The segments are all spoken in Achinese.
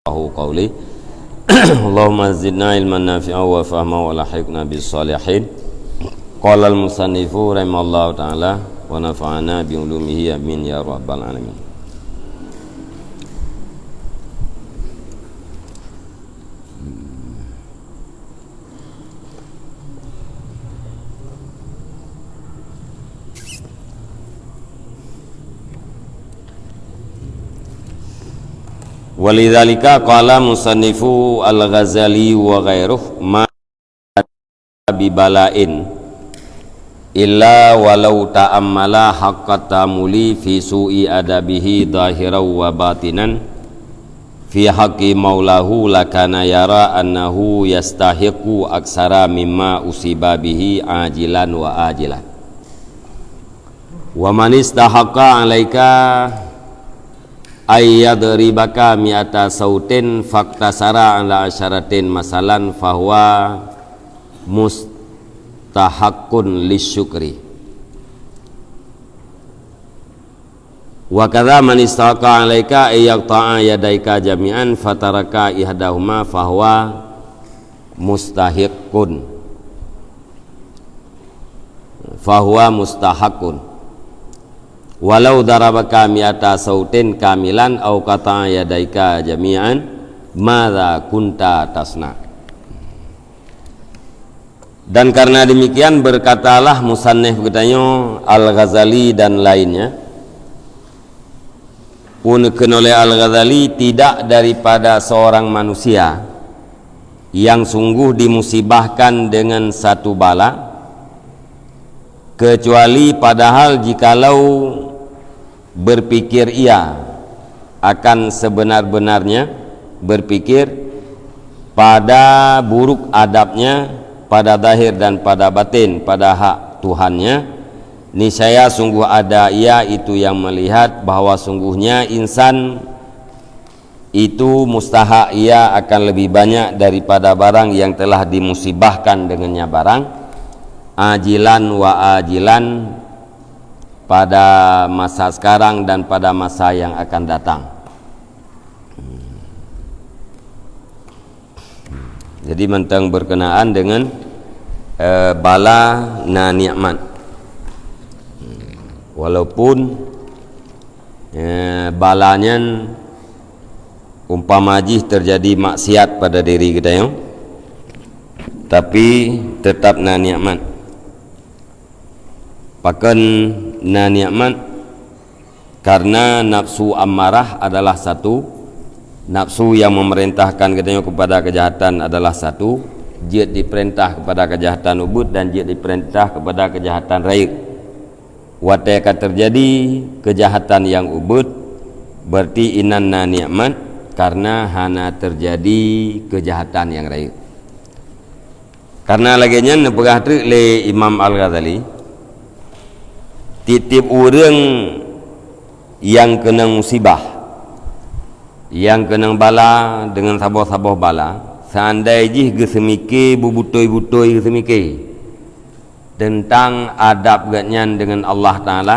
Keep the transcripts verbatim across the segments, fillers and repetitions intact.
Yafqahu qawli. Allahumma zidna ilman nafi'a wa fahma wa alhiqna bis salihin. Qala al musannifu rahimahullahu ta'ala wa nafa'ana bi ulumihi, amin ya rabbal alamin. Walidzalika qala musannifu al-Ghazali wa ghairuh ma bi bala'in illa walau ta'ammala haqqa ta'amuli fi su'i adabihi zahiran wa batinan fi haqqi maulahu lakana yara annahu yastahiqqu aksara mimma usiba bihi ajilan wa ajilan. Wa man istahaqqa alaika ay yadribaka mi'ata sautin faktasara ala asyaratin masalan fahuwa mustahaqqun lisyukri. Wa kadza man istahaqqa alaika ay yaqta'a yadaika jami'an fataraka ihdahuma fahuwa mustahiqqun. Fahuwa mustahaqqun. Walau darabaka mi'ata sautin kamilan au qata'a yadaika jami'an, madza kunta tasna'. Dan karena demikian berkatalah musannif geutanyoe Al-Ghazali dan lainnya, pun kheun oleh Al-Ghazali, tidak daripada seorang manusia yang sungguh dimusibahkan dengan satu bala, kecuali padahal jikalau berpikir ia akan sebenar-benarnya berpikir pada buruk adabnya pada zahir dan pada batin pada hak Tuhannya, niscaya sungguh ada ia itu yang melihat bahwa sungguhnya insan itu mustahak ia akan lebih banyak daripada barang yang telah dimusibahkan dengannya barang, ajilan wa ajilan, pada masa sekarang dan pada masa yang akan datang. Jadi mantong berkenaan dengan, eh, bala na nikmat. Walaupun, eh, bala nyan umpama jih terjadi maksiat pada diri geutanyoe, tapi tetap na nikmat. Pakon na nikmat? Karena nafsu ammarah adalah satu, nafsu yang memerintahkan geutanyoe kepada kejahatan adalah satu, jeuet diperintah kepada kejahatan ubit dan jeuet diperintah kepada kejahatan rayeuk. Watée ka terjadi kejahatan nyang ubit, berarti inan na nikmat, karena hana terjadi kejahatan nyang rayeuk. Karena lagée nyan neupeugah treuk lé Imam Al-Ghazali, tieb-tieb ureuëng nyang keunong musibah, nyang keunong bala deungon saboh-saboh bala, seandai jih geuseumike beubutôi-butôi geuseumike teuntang adab geuhnyan deungon Allah Taala,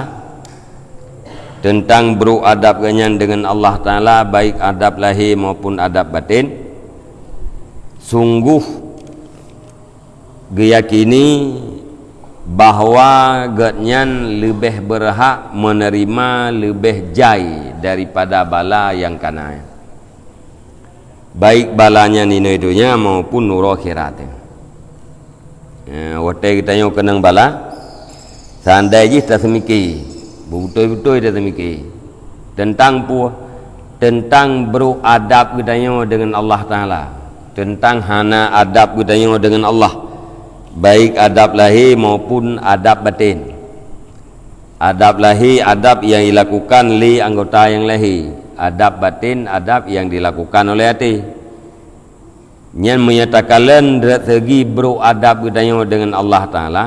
teuntang brok adab geuhnyan deungon Allah Taala, baik adab lahé maupun adab baten, sunggoh geuyakini bahwa geuhnyan leubeh beurhak meuneurima leubeh jai daripada bala nyang kana, baik bala nyan inoe donya maupun uroe akhirat. Eh, watée geutanyoe keunong bala, seandai jih taseumike, beutôi-beutôi taseumike teuntang peue, teuntang brok adab geutanyoe deungon Allah Taala, teuntang hana adab geutanyoe deungon Allah, baik adab lahé maupun adab baten. Adab lahé, adab nyang dilakukan lé anggota nyang lahé, adab baten, adab nyang dilakukan oleh até. Nyan meunyoe takalon dari segi brok adab geutanyoe deungon Allah Taala,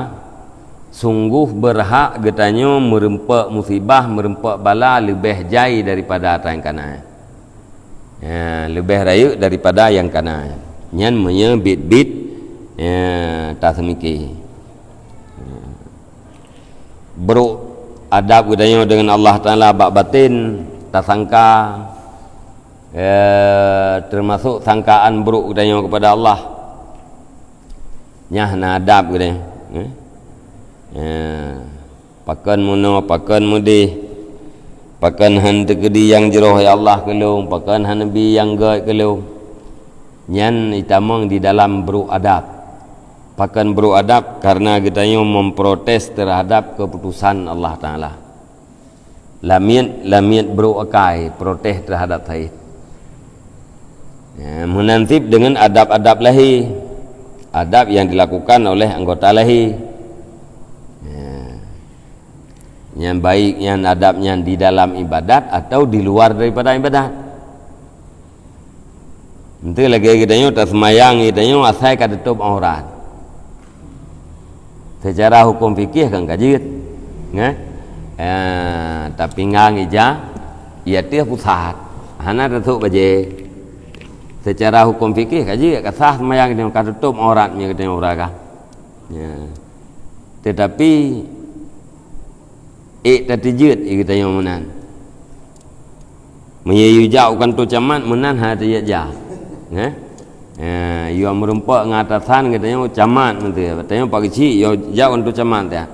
sunggoh beurhak geutanyoe meurumpok musibah, meurumpok bala leubeh jai daripada nyang kana, ya, leubeh rayeuk daripada nyang kana. Nyan meunyoe biet-biet, ya, taseumike. Brok adab geutanyoe deungon Allah Taala bak baten, tasangka Eh, termasuk sangkaan buruk geutanyoe kepada Allah. Nyan hana adab geutanyoe. Eh? Eh, pakon meunoe, pakon meudeh, pakon han teukeudi nyang jroh, ya Allah, keu lôn, pakon han neubi nyang gét keu lôn. Nyan itamong di dalam buruk adab. Pakon buruk adab? Karena geutanyoe memprotes terhadap keputusan Allah Taala. Lamiet, lamiet buruk akai, protes terhadap Said. Ya, meunan cit dengan adab-adab lahé. Adab yang dilakukan oleh anggota lahé. Ya. Nyan baik nyan adab nyan di dalam ibadat atau di luar daripada ibadat. Enteuk lagée geutanyoe taseumayang geutanyoe asai ka teutup aurat. Secara hukum fikih kan ka jeuet. Nggak? Eh, tapinggang ija, ya teuh pusat. Hana teutup bajée. Secara hukum fikih ka jeuet, ka sah seumayang geutanyoe, ka teutup aurat nyan geutanyoe uraga. Ya. Tetapi ék tateujeuet geutanyoe meunan. Meunyoe yue jak u kantô camat, meunan hana teujeuet jak. Nggak? Eh, yue meureumpok ngon atasan geutanyoe camat meunteuh. Geutanyoe pak keuchik, yue jak u kantô camat teuh.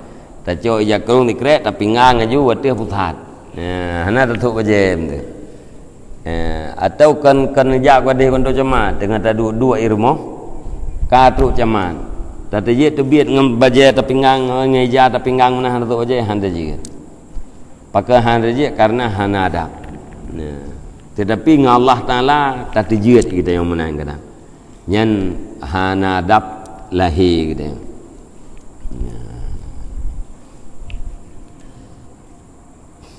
Tacok ija krong dikrek, tapinggang laju ateueh pusat. Eh, hana teutup bajée meunteuh. Eh, atau kon, kon jak gadeh kantô camat, teungoh taduek-duek i rumoh, ka trok camat. Tateujeuet teubiet ngon bajée tapinggang, ngon ija tapinggang meunan hana teutup bajée, hana teujeuet. Pakon hana jeuet? Karena hana adab. Nah, tetapi ngon Allah Taala tateujeuet geutanyoe meunan kadang. Nyan hana adab lahé geutanyoe. Nah.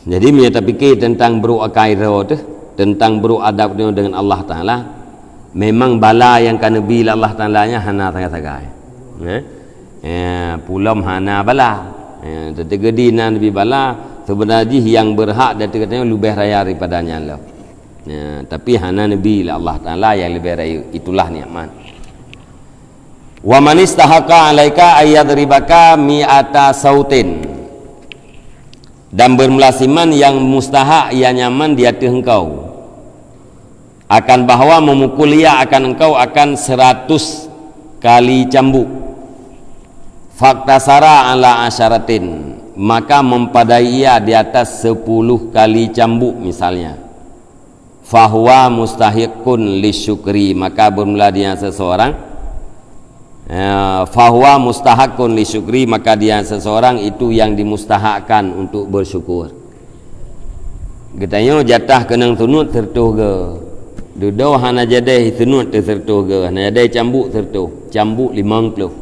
Jadi, meunyoe tapike teuntang brok akai droe teuh, teuntang brok adab geutanyoe deungon Allah Taala, memang bala nyang ka neubi lé Allah Taala nyan hana sagai-sagai. Eh? Eh, peulom hana bala. Eh, teuteugedi na neubi bala, seubeuna jih nyang beurhak di ateueh geutanyoe leubeh raya daripada nyan lom. Eh, tapi hana neubi lé Allah Taala nyang leubeh rayeuk, itulah nikmat. "Wa man istahaqa 'alaika ayyadribaka mi'ata sautin." Dan beurmula siman nyang mustahak, nyang nyaman di ateueh engkau. Akan bahwa memukul ia akan engkau akan seratus kali cambuk. Faktasara ala asyaratin, maka mempadai ia di atas sepuluh kali cambuk misalnya. Fahuwa mustahiqun lisyukri, maka bermula dia seseorang Ya, fahuwa mustahakun li syukri, maka dia seseorang itu yang dimustahakkan untuk bersyukur. Geutanyoe jatah keunong sunut sireutoh geu. Dudoe hana jadeh sunut teu sireutoh geu, hana jadeh cambuk sireutoh, cambuk limong ploh.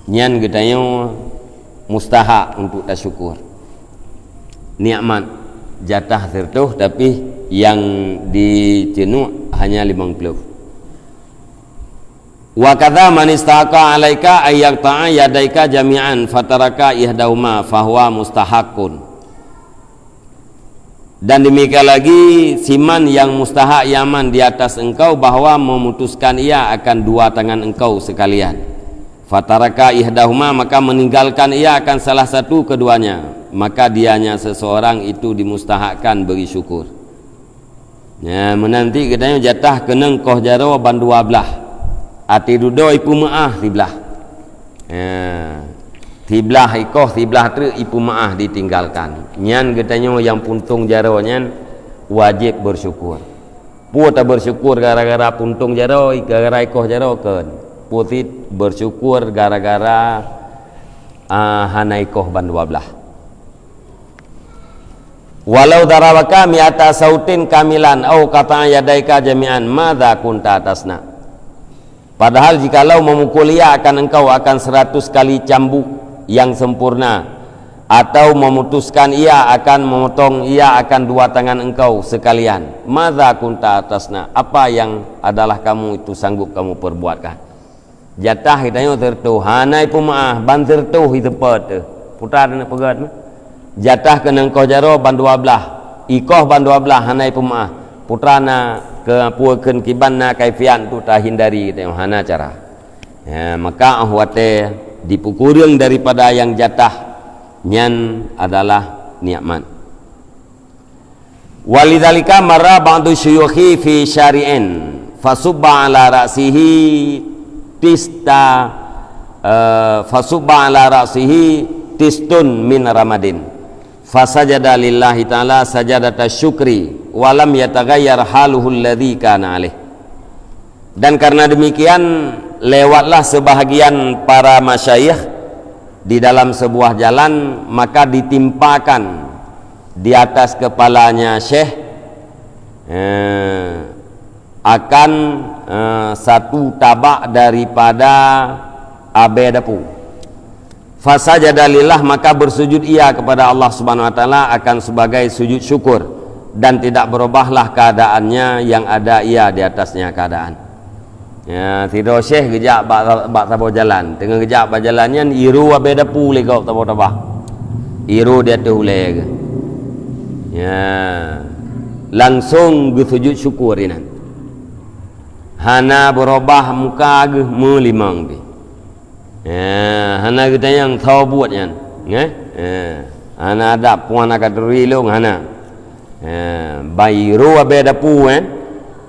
Nyan geutanyoe mustahak untuk tasyukur. Nikmat jatah sireutoh, tapi yang diceunuk hanya limong ploh. Wa kadza man istahaqa 'alaika ay yaqta'a yadaika jami'an fataraka ihdahuma fahuwa mustahaqqun. Dan demikian lagi siman yang mustahak yaman di atas engkau bahwa memutuskan ia akan dua tangan engkau sekalian. Fataraka ihdahuma, maka meninggalkan ia akan salah satu keduanya. Maka dianya seseorang itu dimustahakkan beri syukur. Nya, meunan cit geutanyoe jatah keunong koh jaroe ban dua blaih. Até dudoe ipeumeu'ah siblaih. Nya, siblaih ikoh, siblaih treuk ipeumeu'ah ditinggalkan. Nyan geutanyoe nyang puntông jaroe nyan wajéb beusyukur. Peue tabeusyukur gara-gara puntông jaroe, gara-gara ikoh jaroe? Kon. Peue cit beusyukur gara-gara, ah, hana ikoh ban dua blaih. Walau darabaka mi'ata sautin kamilan au qata'a yadaika jami'an, madza kunta tasna? Padahal jikalau memukul ia akan engkau akan seratus kali cambuk yang sempurna, atau memutuskan ia akan memotong ia akan dua tangan engkau sekalian, madza kunta tasna? Apa yang adalah kamu itu sanggup kamu perbuatkan? Jatah geutanyoe sireutoh, hana ipeumeu'ah, ban sireutoh iteupot teuh. Putra na peugét meuh. Jatah keunong koh jaroe ban dua blaih, ikoh ban dua blaih hana ipeumeu'ah. Putra na keu peue kheun kiban na kaifiat untuk tahindari geutanyoe, hana cara. Ya, maka óh watée dipeukureueng daripada nyang jatah, nyan adalah nikmat. Walidzalika marra ba'du syuyukhi fi syari'in, fasubba ala ra'sihi tista, eh, fasubba ala ra'sihi tistun min ramadin. Fasajada lillahi ta'ala sajadata syukri, wa lam yataghayyar haluhu alladzi kana alaih. Dan karena demikian, lewatlah sebahagian para masyayikh di dalam sebuah jalan, maka ditimpakan di atas kepalanya syekh, eh, akan, eh, satu tabak daripada abée dapu. Fasajada lillah, maka bersujud ia kepada Allah Subhanahu wa Taala akan sebagai sujud syukur, dan tidak berubahlah keadaannya yang ada ia di atasnya keadaan. Ya, sidroe syekh geujak bak, bak saboh jalan. Teungoh geujak bak jalan nyan, iru abée dapu lé gob saboh tabak. Iru di ateueh ulée geuh. Ya. Langsong geusujud syukur inan. Hana beurubah muka geuh meulimong pih. Ya, hana geutanyong soe buet nyan. Nggih? Ya. Hana adab, puan akan turi lôn, hana. Eh, bairu abée dapu, eh.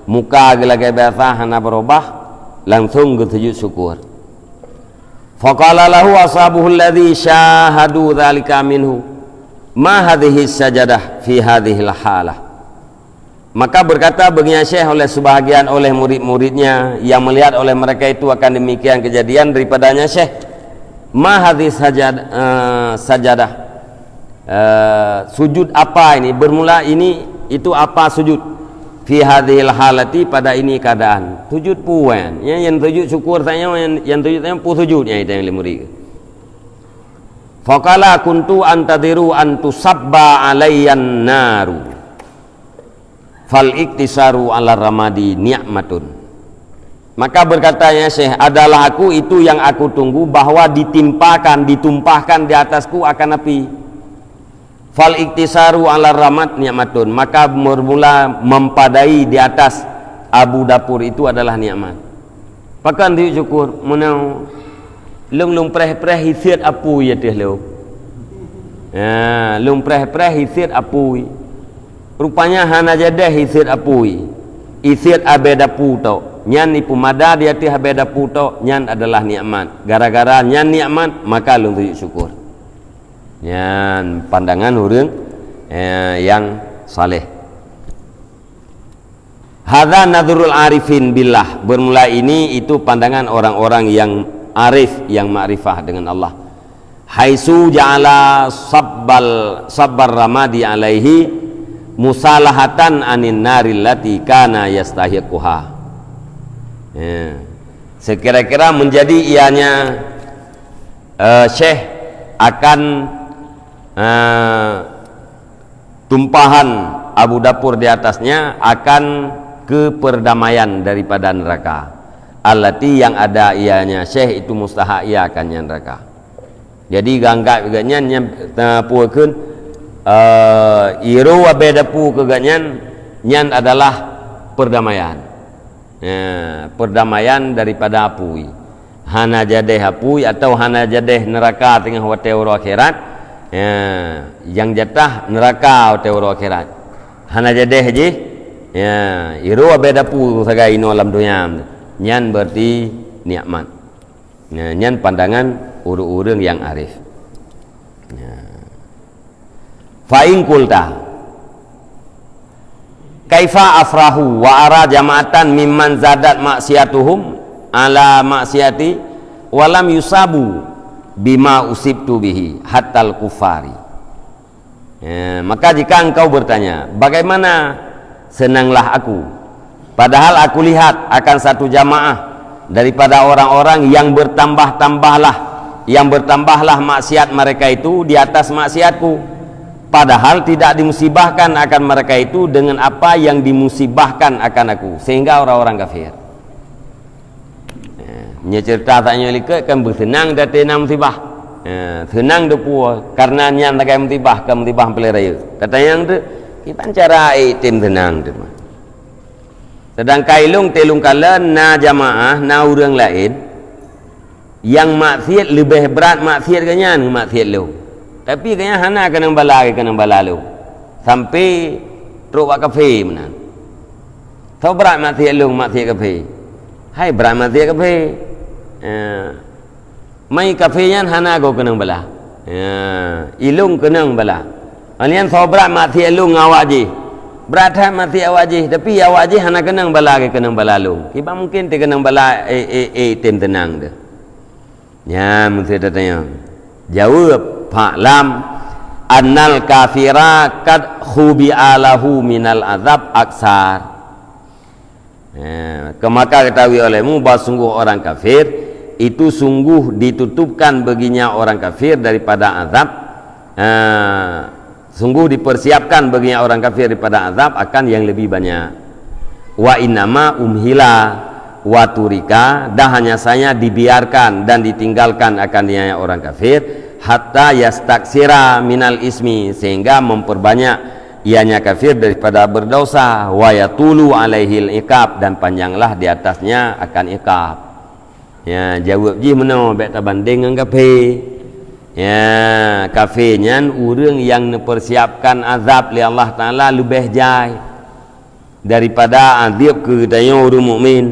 Muka geuh lagée biasa hana beurubah, langsong geusujud syukur. Faqala lahu ashabuhu alladzi syahadu dzalika minhu, "Ma hadhihi sajadah fi hadhil halah?" Maka berkata baginda syekh oleh sebahagian oleh murid-muridnya yang melihat oleh mereka itu akan demikian kejadian daripadanya syekh, "Ma hadhihi sajad-, eh, sajadah?" Eh, sujud apa ini? Bermula ini, itu apa sujud? Fi hadhil halati, pada ini keadaan. Sujud peue nyan? Nyan, nyang sujud syukur saja, nyang, nyang sujud saja peue sujud nyan, itu nyang lé murid. Faqala kuntu antadhiru an tusabba alayyan naru. Fal iktisaru ala ramadi ni'matun. Maka berkatanya syekh, "Adalah aku itu yang aku tunggu bahwa ditimpakan, ditumpahkan di atasku akan api. Fal iktisaru ala ramad ni'matun." Maka bermula mempadai di atas abu dapur itu adalah nikmat. Pakon sujud syukur, meunoe. Lôn, lôn preh-preh isiet apui ateueh lôn. Ya, lôn preh-preh isiet apui. Rupanya hana jadeh isiet apui. Isiet abée dapu tok. Nyan ipeumada di ateueh abée dapu tok, nyan adalah nikmat. Gara-gara nyan nikmat, maka lôn sujud syukur. Nyan pandangan ureuëng, eh, yang saleh. Hadza nadhrul arifin billah. Bermula ini itu pandangan orang-orang yang arif, yang makrifah dengan Allah. Haitsu ja'ala sabbal, sabbar ramadi alaihi musalahatan anin naril lati kana yastahiquha. Ya. Sekira-kira menjadi ianya, eh, syekh akan, eh, tumpahan abu dapur di atasnya akan keu perdamaian daripada neraka. Allati, yang ada ianya syekh itu mustahak ia akan nyan neraka. Jadi, geuanggap geuh nyan, nyan, eh, peue kheun, eh, iru abée dapu keu geuh nyan, nyan adalah perdamaian. Ya, perdamaian daripada apui. Hana jadeh apui atau hana jadeh neraka teungoh watée uroe akhirat. Ya, nyang jatah neraka watée uroe akhirat. Hana jadeh jih. Ya, iru abée dapu sagai inoe lam donya. Nyan berarti nikmat. Ya, nyan pandangan ureuëng-ureuëng nyang arif. Ya. Fa in qulta, "Kaifa afrahu wa ara jama'atan mimman zadat maksiatuhum ala maksiati wa lam yusabu bima usibtu bihi hattal kufari." Ya, maka jika engkau bertanya, "Bagaimana senanglah aku?" Padahal aku lihat akan satu jamaah daripada orang-orang yang bertambah-tambahlah, yang bertambahlah maksiat mereka itu di atas maksiatku. Padahal tidak dimusibahkan akan mereka itu dengan apa yang dimusibahkan akan aku, sehingga orang-orang kafir. Eh, nyoe cerita tanyoe likot kan beuseunang dah teunang musibah. Eh, seunang deupue karena nyan sagai musibah, ka musibah peureulée rayeuk. Tatanyong tu, kiban cara ai tem seunang tu. Seudangkan ilong teulong kala na jamaah, na ureuëng laén, nyang maksiat leubeh brat maksiat geuh nyan maksiat lôn. Tapi geuh nyan hana keunong bala, keunong bala lôn. Sampai Trok bak kafé meunan. Soe brat maksiat lôn, maksiat kafé? Hai brat maksiat kafé. Eh, mai kafé nyan hana goe keunong bala. Ya, i lôn keunong bala. Nyan soe brat maksiat lôn ngon awak jih. Brat that maksiat awak jih, tapi awak jih hana keunong bala, keunong bala lôn. Kiban mungkin teukeunong bala, eh, eh, eh, tem teunang tu. Nyan meusti tatanyong. Jaweueb, "Fa'lam annal kafira qad khubi'a lahu minal azab aksar." Ya, ke-, maka ketahui olehmu bahwa sungguh orang kafir itu sungguh ditutupkan baginya orang kafir daripada azab, eh, sungguh dipersiapkan baginya orang kafir daripada azab akan yang lebih banyak. "Wa innama umhila wa turika," dan hanya saja dibiarkan dan ditinggalkan akan niat orang kafir, "hatta yastaksira minal ismi," sehingga memperbanyak ianya kafir daripada berdosa, "wa yatulu alaihil iqab," dan panjanglah di atasnya akan iqab. Ya, jaweueb jih meunoe, bék tabandeng ngon kafé. Ya, kafé nyan ureuëng nyang neupersiapkan azab lé Allah Taala leubeh jai daripada azab keu geutanyoe ureuëng mukmin.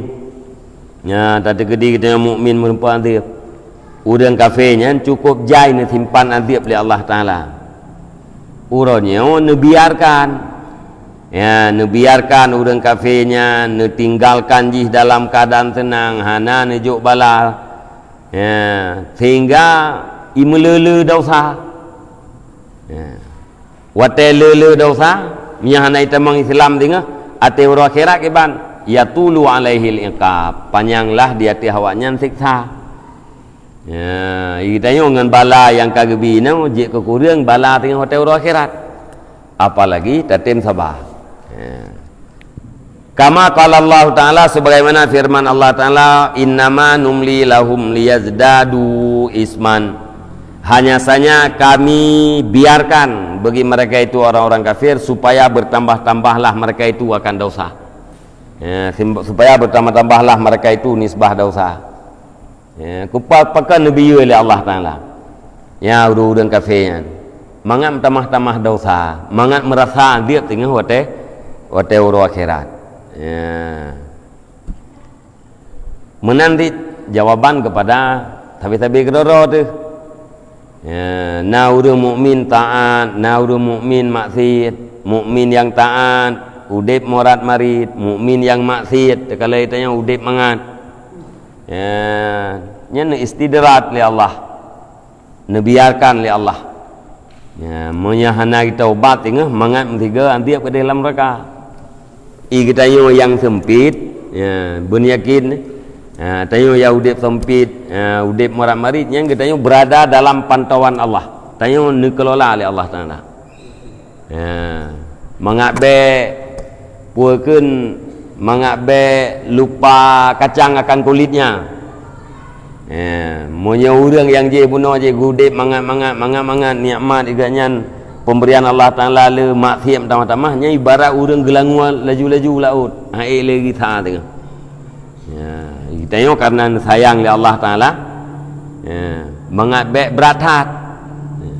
Nya, tateukeudi geutanyoe mukmin meurumpok azab. Ureuëng kafé nyan cukup jai neusimpan azab lé Allah Taala. Uroe nyoe neubiarkan. Ya, neubiarkan ureuëng kafé nyan, neutinggalkan jih dalam keadaan seunang, hana neujok bala. Ya, sehingga imeuleu-leu dosa. Ya. Watée le-le dosa, meunyo hana itamong Islam singoh, até uroe akhirat kiban, "yatulu alaihil iqab," panyanglah di ateueh awaknyan siksa. Ya, geutanyoe ngon bala nyang ka geubi nyoe jeuet keu kureueng bala singoh watée uroe akhirat. Apalagi tatem saba. Ya. Kama qala Allah Ta'ala, sebagaimana firman Allah Ta'ala, "Innama numli lahum liyazdadu isman." Hanya saja Kami biarkan bagi mereka itu orang-orang kafir supaya bertambah-tambahlah mereka itu akan dosa. Ya, sim-, supaya bertambah-tambahlah mereka itu nisbah dosa. Ya, kupa-, pakon neubiyeu lé Allah Taala. Ya, ureuëng-ureuëng kafé nyan. Mangat meutamah-tamah dosa, mangat meurasa adeueb teungoh watée, watée uroe akhirat. Ya. Meunan cit jawaban keupada sabe-sabe keudroe-droe teuh. Ya, na ureuëng mukmin taát, na ureuëng mukmin maksiet. Mukmin nyang taát, udeb morat marit, mukmin nyang maksiet, teukalai tanyoe udeb mangat. Ya, nyan istidraj lé Allah. Neubiarkan lé Allah. Ya, meunyo hana geutobat teungoh mangat meusigoe adeueb keudeh lam neuraka. I geutanyoe nyang seumpit, ya, beunyakin, ya, tanyoe nyang udeb seumpit, ya, udeb morat marit, nyan geutanyoe berada dalam pantauan Allah. Tanyoe neukelola lé Allah Taala. Ya. Mangat bék, peue kheun, mangat bék lupa kacang akan kulitnya. Ya. Meunyoe ureuëng nyang jih bunoe jih gudeb mangat-mangat, mangat-mangat nikmat geuh nyan pemberian Allah Taala le maksiet tamah-tamah, nyan ibarat ureuëng geulangue laju-laju u laôt, han ék lé gisa teungoh. Ya, geutanyoe karena sayang lé Allah Taala. Ya, mangat bék brat that. Ya.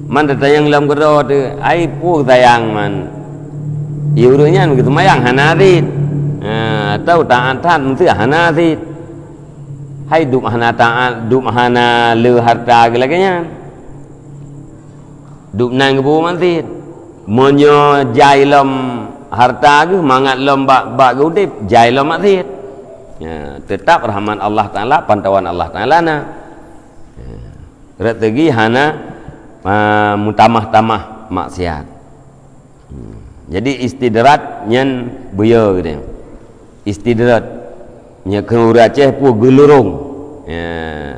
Man tatanyong lom keudroe teuh, ai peue sayang man. Ya, ureuëng nyan geuseumayang hana cit. Ya, atau taát that meunteuh hana cit. Hai dum hana taát, dum hana le harta geulagée nyan. Dum nan geubu maksiet. Meunyoe jai lom harta geuh, mangat lom bak, bak geuudeb, jai lom maksiet. Ya, tetap rahmat Allah Taala, pantauan Allah Taala na. Ya. Rot teugi hana, ah, meutamah-tamah maksiat. Hmm. Jadi istidraj nyan buyeu geutanyoe. Istidraj. Nyan keu ureuëng Aceh peue geulurong. Ya.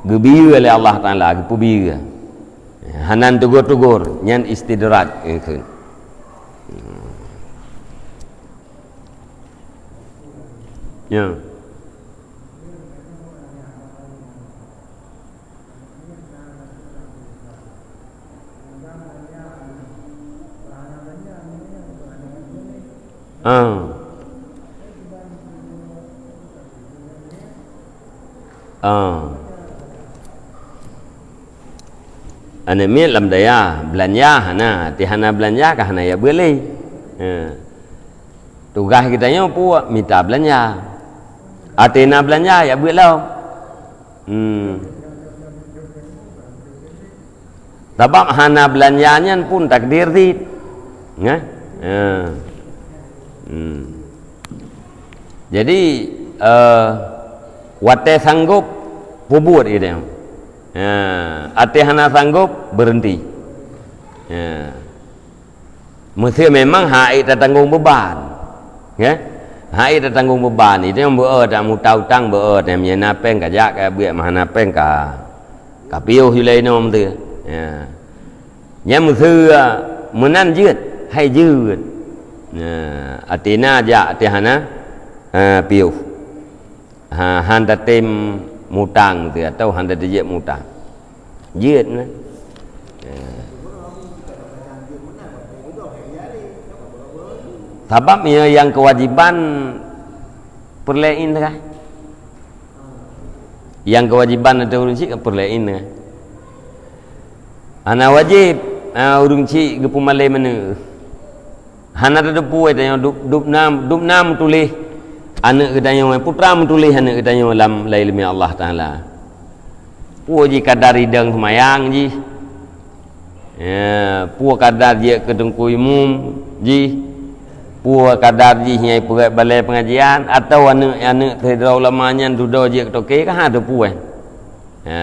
Geubiyeu lé Allah Taala, geupeubiyeu. Hana teugor-teugor, nyan istidraj, ya, kheun. Ya. Ah. Ah. Aneuk miet lam dayah, beulanja hana, ti hana beulanja ka hana ya beuet lé. Ha. Tugaih geutanyoe peue? Mita beulanja. Até na beulanja, jak beuet lom. Hmm. Sabab hana beulanja nyan pun takdir cit. Nah? Ha. Hmm. Jadi, eh, watée sanggob, peubuet geutanyoe. Ha. Até hana sanggob, beureuhenti. Ha. Meusé memang han ék tatanggong beuban. Ya? Han ék tatanggong beuban. Itu nyang beu-e, tamuta utang beu-e, nyang na péng ka jak, ka beuet, meuhana péng ka, ka piôh ju lé inoe meusé. Ya. Nyan meusé meunan jeuet, hai jeuet. Ya, até na jak, até hana, ha, piôh. Ha, han tatem mutang tu atau han tajak mutang. Jeuet na. Ha. Sabab ya, nyang kewajiban peureulée in teuka. Nyang kewajiban ateueh ureuëng chik peureulée in teuka. Hana wajéb, ha, ureuëng chik geupeumalée maneuh. Hana tateupeue tanyoe dub, dub na, dub na meutuléh aneuëk geutanyoe, putra meutuléh aneuëk geutanyoe lam, lam iéleumé Allah Taala. Peue jih kadar idong seumayang jih. Ya, peue kadar jeuet keu teungku imum jih. Peue kadar jih nyang ipeugét balée pengajian atau aneuëk-aneuëk sidroe ulama nyan dudoe jeuet keu toke, ka hana teupeue. Ya.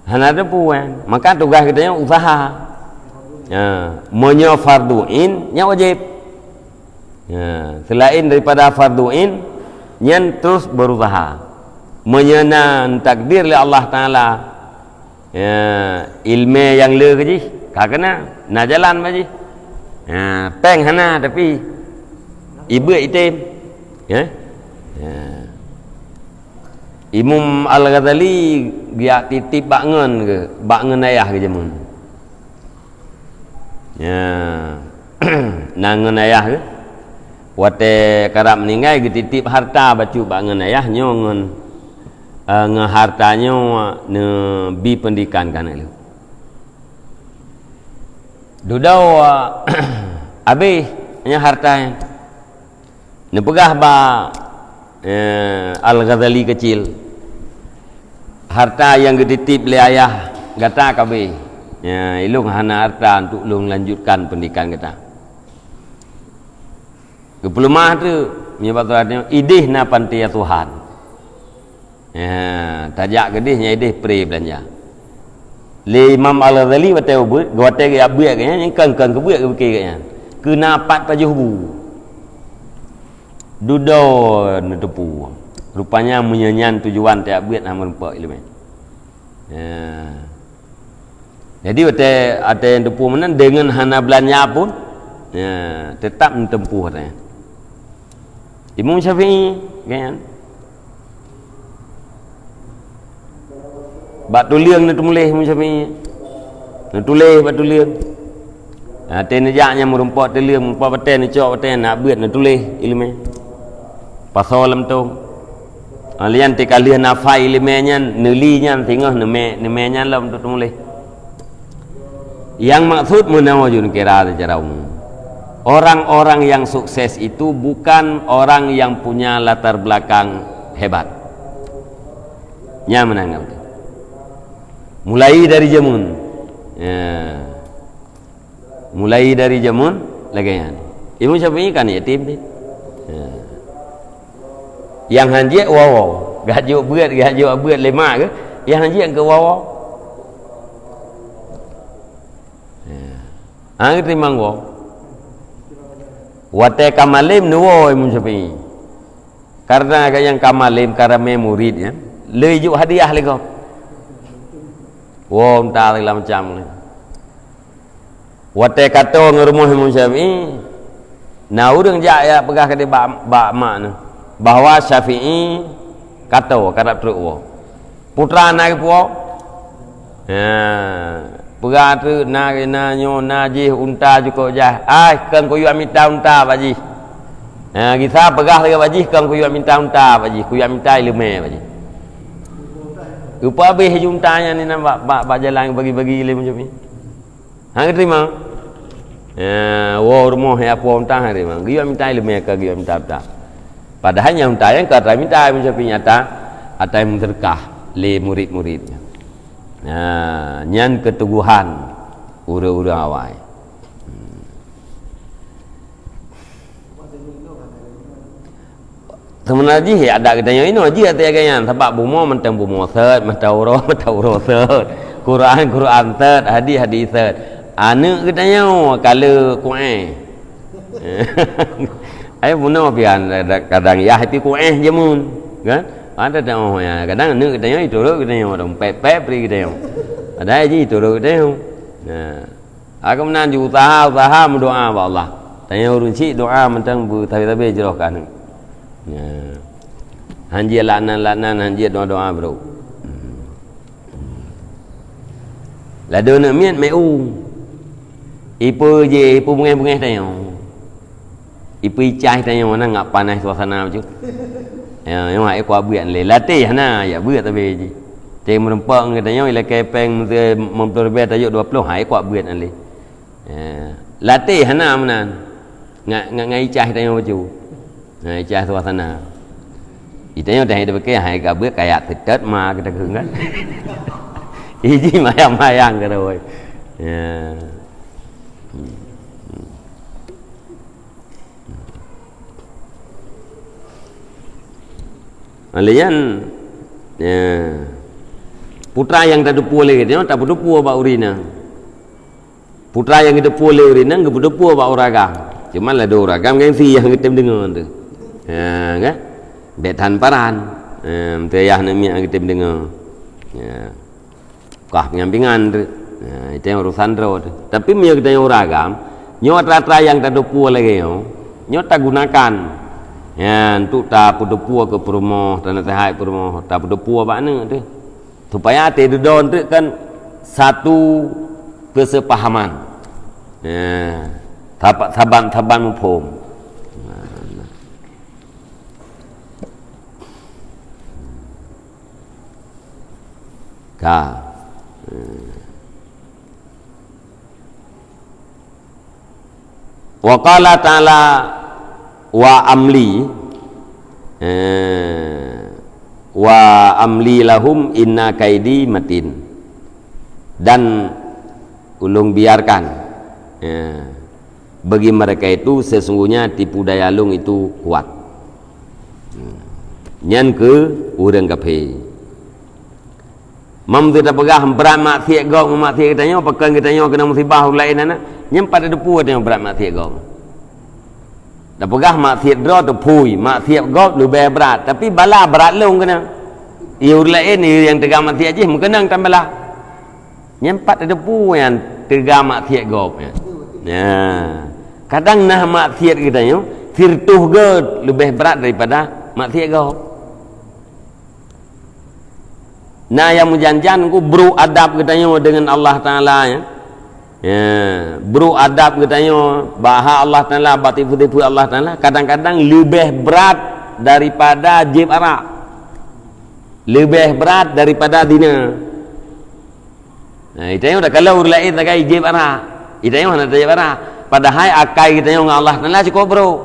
Hana teupeue, maka tugaih geutanyoe usaha. Ha, meunyoe fardu ain, nyan wajéb. Ha, selain daripada fardu ain, nyan terus berusaha. Meunyoe na takdir lé Allah Taala, ya, iéleumé nyang le keu jih, ka keunan, na jalan bak jih. Ha, péng hana, tapi ibeuet item. Ya? Ya. Imam Al-Ghazali geujak titip bak ngon geuh, bak ngon ayah geuh jameun. Ya. Na ngon ayah geuh. Watée karab meuninggai geutitip harta bacut bak ngon ayah nyoe ngon, eh, ngon harta nyoe neubi peundidikan keu aneuëk lôn. Dudoe habéh nyan harta nyan. Neupeugah bak, eh, Al-Ghazali Kecil, "Harta nyang geutitip lé ayah gata ka abéh. Ya, ilôn hana harta untuk lôn lanjutkan pendidikan gata." Geupeuleumah teuk, meunyoe bak surat nyoe, "Idéh na panti asuhan." Ya, tajak keudeh nyang ideh pre beulanja. Lé Imam Al-Ghazali watée ubeuet, watée geujak beuet geuh nyan, kon-kon keu beuet geupike geuh nyan. Keu na pat pajoh bu. Dudoe neuteupeue. Rupanya meunyoe nyan tujuan tajak beuet hana meurumpok iéleumé. Ya. Jadi watée, watée teupeue meunan deungon hana beulanja pun, ya, teutap neuteumpuh watée. Imam Syafi'i, kan? Bak tuleueng neuteumuléh Imam Syafi'i. Neutuléh bak tuleueng. Watée neujak nyang meurumpok tuleueng, meurumpok batée, neucok batée, nak beuet neutuléh iéleumé. Pasoe lam tong. Ha, lian teuka lheueh nafai iéleumé nyan, neuli nyan singoh neumé, neumé nyan lom untuk teumuléh. Yang maksud meunan jeuet neukira secara umum. Orang-orang yang sukses itu bukan orang yang punya latar belakang hebat. Nyan meunan beutôi. Mulai dari jameun. Ya. Mulai dari jameun lagée nyan. Imam Syafi'i kan yatim teuh. Ya. Nyang han jeuet woe-woe. Geujok beuet, geujok beuet lé mak geuh, nyang han jeuet keu woe-woe. Ya. Han geuteurimong woe. Watée ka malem neuwoe Imam Syafi'i. Karena gobnyan ka malem, ka ramé murit nyan, lé jok hadiah lé gob. Woe unta segala macam. Watée ka toe ngon rumoh Imam Syafi'i, na ureuëng jak, jak peugah keudeh bak, bak mak neuh bahwa Syafi'i ka toe, karab trok woe. Putra na geupuwoe? Ha, peugah teuk na, na nyoe, na jih unta jukôb jaih. Ai, kon kuyue mita unta bak jih. Ha, gisa peugah lagée bak jih, kon kuyue mita unta bak jih, kuyue mita iéleumé bak jih. Geupeuabéh ju unta nyan inan bak, bak, bak jalan bagi-bagi lé Imam Syafi'i. Han geuteurimong. Eh, woe rumoh ya po unta hari mang. Geuyue minta ileumèe ka geuyue minta unta. Padahai nyang unta nyang ka ata minta, meunyoe pih nyata, ata meuseudeukah lé murit-murit nyan. Nah, nyan keuteguhan ureueng-ureueng awai. Hmm. Seubeuna jih adat geutanyoe inoe jih até lagèe nyan, sabab bumoe mantong bumoe seuet, mata uroe mata uroe seuet, Quran Quran seuet, hadis hadis seuet. Aneuk geutanyoe ka le kuéh. Ai bunoe pian kadang yah pi kuéh jameun, kan? Ada tengok ya, kadang aneuk geutanyoe turut geutanyoe dong pep-pep ri geutanyoe. Ada jih turut geutanyoe. Nah. Aku meunan jiusaha-usaha meudoa bak Allah. Tanyoe ureueng chik doa mantong beutabe-tabe jroh keu aneuk. Ya. Han jeuet laknan-laknan, han jeuet doa-doa brôk. Hmm. Ladôm aneuk miet meu. Ipeue jih, ipeue beungéh-beungéh tanyoe. Ipeue icah tanyoe na ngak panas suasana bacut. Ya, nyoe hai kuat beuet lé. Latih hana, ya beuet tabe jih. Cai meureumpok ngon tanyoe ilakèe péng meusé lima ploh ribèe tajok dua ploh, hai kuat beuet lé. Ya. Latih hana meunan. Ngak, ngak, ngak icah tanyoe bacut. Ngak icah suasana. Itanyoe dah tapike hai ka beuet kayak teutet ma kita kan. Iji mayang-mayang kata woi. Ya. Lé nyan, ya, putra nyang tateupeue lé geutanyoe, tapeuteupeue bak ureueng inong. Putra nyang geuteupeue lé ureueng inong, geupeuteupeue bak ureueng agam. Cuma ladôm ureueng agam gengsi nyang geutem deungoe tu. Ha, kan? Bèk that paran. Ha, meuteuyah aneuk miet nyang geutem deungoe. Ya. Kah pingan-pingan tu. Nah, itu yang urusan droe tu. Tapi meunyoe geutanyoe ureueng agam, nyoe atra-atra nyang tateupeue lagèe nyoe, nyoe tagunakan. Ya, untuk tapeuteupeue keu peurumoh, tanaseuhat peurumoh, tapeuteupeue bak aneuk tu. Supaya até dudoe tu kan satu kesepahaman. Ya, saban-saban muphom. Nah, nah. Ka. Wa qala ta'ala, "Wa amli, eh, wa amli lahum inna kaidi matin." Dan ulôn biarkan, eh, bagi mereka itu sesungguhnya tipu daya lôn itu kuat. Nyan keu ureueng kafé. Meunyoe tapeugah brat maksiat gob ngon maksiat geutanyoe, pakon geutanyoe keuneuk musibah ureueng laén na, nyan pat tateupeue tanyoe brat maksiat gob. Tapeugah maksiat droe teupui, maksiat gob leubeh brat, tapi bala brat lôn keunoe. Ie ureueng laén, ie nyang teuga maksiat jih meukeunong tambala. Nyan pat tateupeue nyan teuga maksiat gob nyan. Nah, kadang na maksiat geutanyoe, sireutoh gob leubeh brat daripada maksiat gob. Na nyang meujan-jan ku brok adab geutanyoe deungon Allah Taala, ya. Ya, brok adab geutanyoe bak hak Allah Taala, bak tipu-tipu Allah Taala, kadang-kadang leubeh brat daripada jieb arak. Leubeh brat daripada zina. Nah, geutanyoe dak kalau ureueng laén sagai jieb arak. Geutanyoe hana jieb arak. Padahai akai geutanyoe ngon Allah Taala cukôp brok.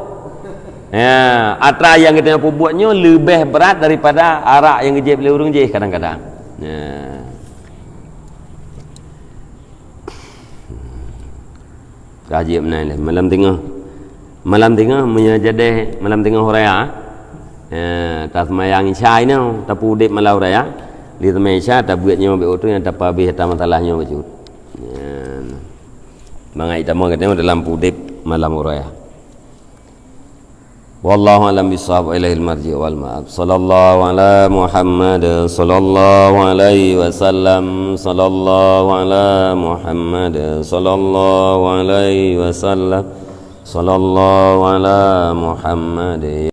Ya, atra nyang geutanyoe peubuet nyoe leubeh brat daripada arak nyang geujieb lé ureueng jih kadang-kadang. Ya. Ka jieb meunan lé malam teungoh. Malam teungoh meunyoe jadeh malam teungoh raya. Ya, taseumayang Isya inoe, tapeudeb malam raya. Di seumayang Isya tabeuet nyoe bèk utoe nyang tapeuhabéh atra masalah nyoe bacut. Ya. Mangat itamoe geutanyoe dalam peudeb malam raya. Wallahu a'lam bissawab, wa ilaihil marji' wal ma'ab. Sallallahu ala Muhammad, sallallahu alaihi wasallam, sallallahu ala Muhammad, sallallahu alaihi wasallam, sallallahu ala Muhammad.